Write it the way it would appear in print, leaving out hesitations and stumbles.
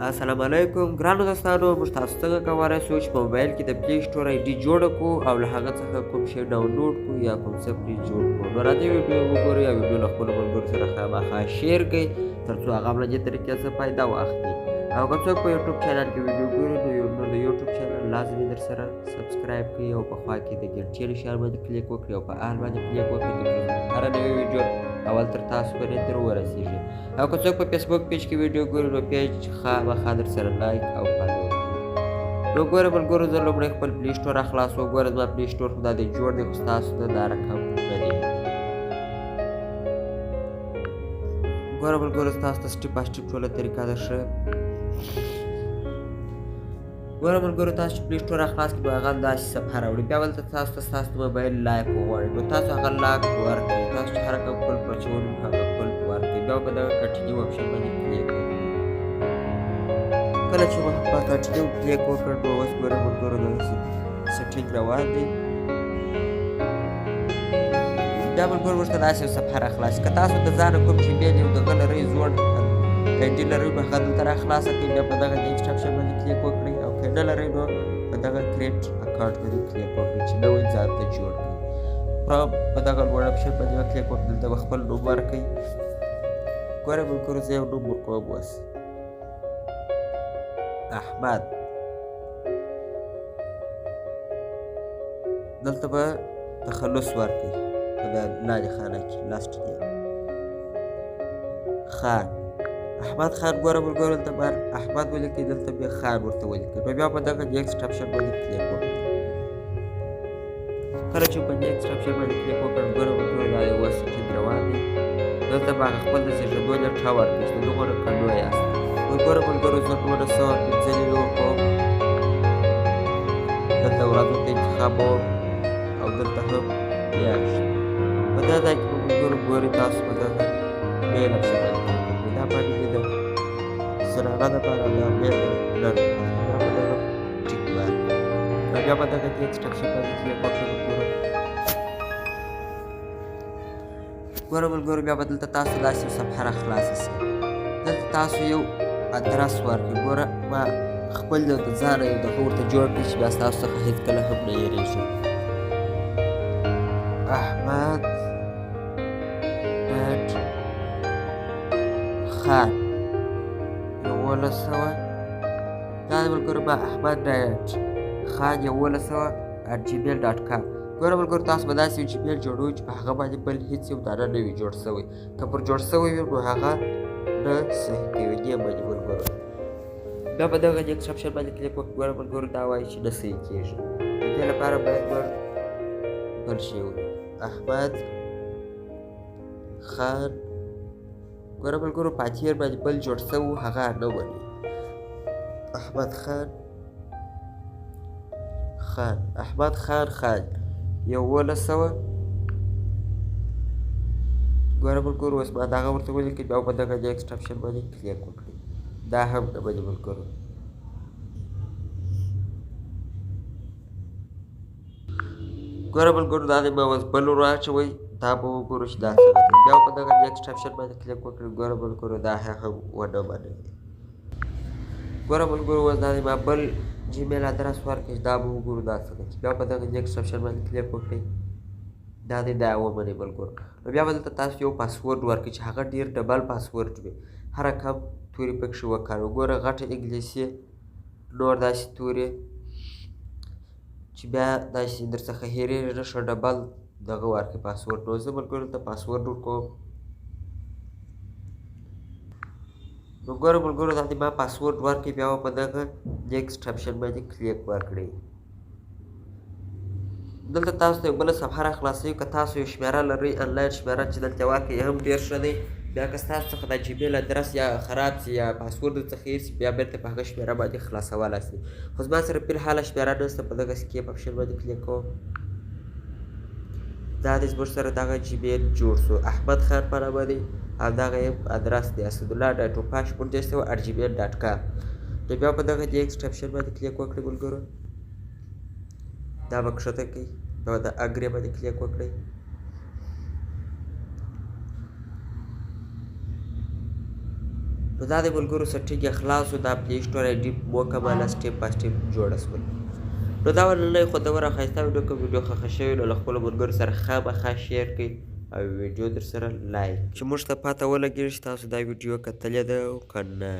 السلام علیکم ګرانو دوستانو، موږ تاسو څنګه کولی شو چې په موبایل کې د پلی سټور آی ډي جوړه کړو او له هغه څخه کوم شی ډاونلوډ کړو یا کوم څه پرې جوړ کړو. نو راځئ ویډیو وګورئ او ویډیو له خپلو ملګرو سره خامخا share کړئ ترڅو هغه هم له دې طریقې څخه فایده واخلي. او که څوک په یوټیوب channel کې ویډیو ګوري نو د یوټیوب channel لازمي در سره subscribe کړئ او په خوا کې د ګنټې نشان باندې کلیک وکړئ او په all باندې کلیک وکړئ ترڅو هره نوې ویډیو اول تر تاسو پورې در ورسېږي. او که څوک په فیسبوک page کې ویډیو ګوري نو page خامخا در سره like او follow کړئ. نو ګوره ملګرو، زه لومړی خپل پلی سټور راخلاصوم. ګوره زما پلی سټور خو دا دی جوړ دی، خو ستاسو ته دا رقم نه دی. ګوره ملګرو، ستاسو ته step by step ټوله طریقه ده ښه. ګوره ملګرو، تاسو چې پلی سټور راخلاص کړئ نو هغه داسې صفحه راوړي. بیا ولته تاسو ته ستاسو د موبایل lock وغواړي، نو تاسو هغه lock ورکړئ. تاسو چې هر رقم قلف اچولو نو هغه قلف ورکړئ. بیا په دغه continue option باندې کلیک وکړئ. کله چې مو په continue کلیک وکړ نو اوس ګوره ملګرو دغسې setting روان دی. بیا ملګرو موږ ته داسې یو صفحه راخلاص. که تاسو د ځانه کوم جیمیل یو دغه لرئ، زوړ آی ډي لرئ، نو هغه دلته راخلاصه کړئ. بیا په دغه next option باندې کلیک وکړئ او که نه لرئ نو په دغه create account باندې کلیک وکړئ چې نوی ځان ته جوړ کړئ. په دغه لوړ option باندې به کلیک وکړئ، دلته به خپل نوم ورکړئ. ګوره ملګرو، زه یو نوم ورکوم اوس، احمد. دلته به تخلص ورکړئ په دا لاندې خانه کې last name خان، احمد خان. ګوره ملګرو، دلته به احمد ولیکئ، دلته بیا خان ورته ولیکئ. نو بیا په دغه next option باندې کلیک وکړئ. کله چې په next option باندې کلیک وکړ، ګوره ملګرو دا یو setting روان دی. دلته به هغه خپل د زېږېدو نېټه ورکړئ چې د دغو کلو یاست. نو ګوره ملګرو، زه 1995 ورکوم. دلته ورځ ورته انتخابوم او دلته هم میاشت. په دا ځای کې به ملګرو ګورئ تاسو په دغه male option باندې کلیک وکړئ. دا باندې د زنانه دپاره، دا male د نر دپاره. بیا په دغه tick ورکړئ او بیا په دغه next option باندې کلیک وکړئ. ملګرو ګوره ملګرو، بیا به دلته تاسو داسې یو صفحه راخلاصه سي. دلته تاسو یو ادرس ورکړئ. ګوره ما خپل د ځانه یو دغه ورته جوړ کړی چې بیا ستاسو څخه هېڅکله هم نه هېرېږي. احمد dot خان 1100. دا دی ملګرو، ما احمد dot خان 1100@gmail.com. ګوره ملګرو، تاسو به داسې یو جیمیل جوړوئ چې په هغه باندې بل هېڅ یو دانه نه وي جوړ سوی. که پر جوړ سوی وي نو هغه نه صحیح کوي، نه مني ملګرو. بیا په دغه next option باندې کلیک وکړئ. ګوره ملګرو، دا وایي چې نه صحیح کېږي. د دې لپاره باید موږ بل شی ولیکو، احمد خان. ګوره ملګرو، په تېر باندې بل جوړ سوی و، هغه نه مني. احمد خان خان، احمد خان خان 1100. ګوره ملګرو، اوس ما دغه ورته ولیکئ. بیا په دغه next option باندې کلیک وکړئ. دا هم نه مني ملګرو. ګوره ملګرو، دا دی ما اوس بل ور واچوئ، دا به وګورو چې دا څنګه دی. بیا په دغه next option باندې کلیک وکړئ. ګوره ملګرو، دا هم ونه مني. ګوره ملګرو، اوس دا دی ما بل جیمیل ادرس ورکړ چې دا به وګورو دا څنګه دی. بیا په دغه next option باندې کلیک وکړئ. دا دی دا ومنئ ملګرو. نو بیا به دلته تاسو یو پاسورډ ورکړئ چې هغه ډېر double password وي، هر رقم توري پکښې وکاروئ. ګوره غټه انګلیسي، نور داسې توري چې بیا داسې در څخه هېرېږي نه، ښه double دغه ورکړئ پاسورډ. نو زه ملګرو ته پاسورډ ورکوم. نو ګوره ملګرو، دا دی ما پاسورډ ورکړئ. بیا به په دغه next option باندې کلیک ورکړئ. دلته تاسو ته یو بله صفحه راخلاصوي. که تاسو یو شمېره لرئ، انلاین شمېره چې دلته ورکړئ هم ډېر ښه دی. بیا که ستاسو څخه دا جیمیل ادرس یا خراب سي یا پاسورډ درڅخه هېر سي، بیا بېرته په هغه شمېره باندې خلاصولی سي. خو زما سره فلحاله شمېره نشته، په دغه skip option باندې کلیک کوم. دا دی زموږ سره دغه جیمیل جوړ سو، احمد خان په نامه دی او دغه یې ادرس دی اسدالله dot وفا 3600@gmail.com. نو بیا په دغه next option باندې کلیک وکړئ ملګرو. دا به کښته کړئ، بیا د agree باندې کلیک وکړئ. نو دا د ملګرو سیټینګ یې خلاص شو، دا پلی سټور آی ډي مکمله سټیپ په سټیپ جوړه شول. نو دا وه نننۍ خوندوره او ښایسته ویډیو. کوم ویډیو خوښه شوې نو له خپلو ملګرو سره خامخا شیر کړئ او ویډیو در سره لایک، چې موږ ته پته ولګېږي چې تاسو دا ویډیو کتلې ده او که نه.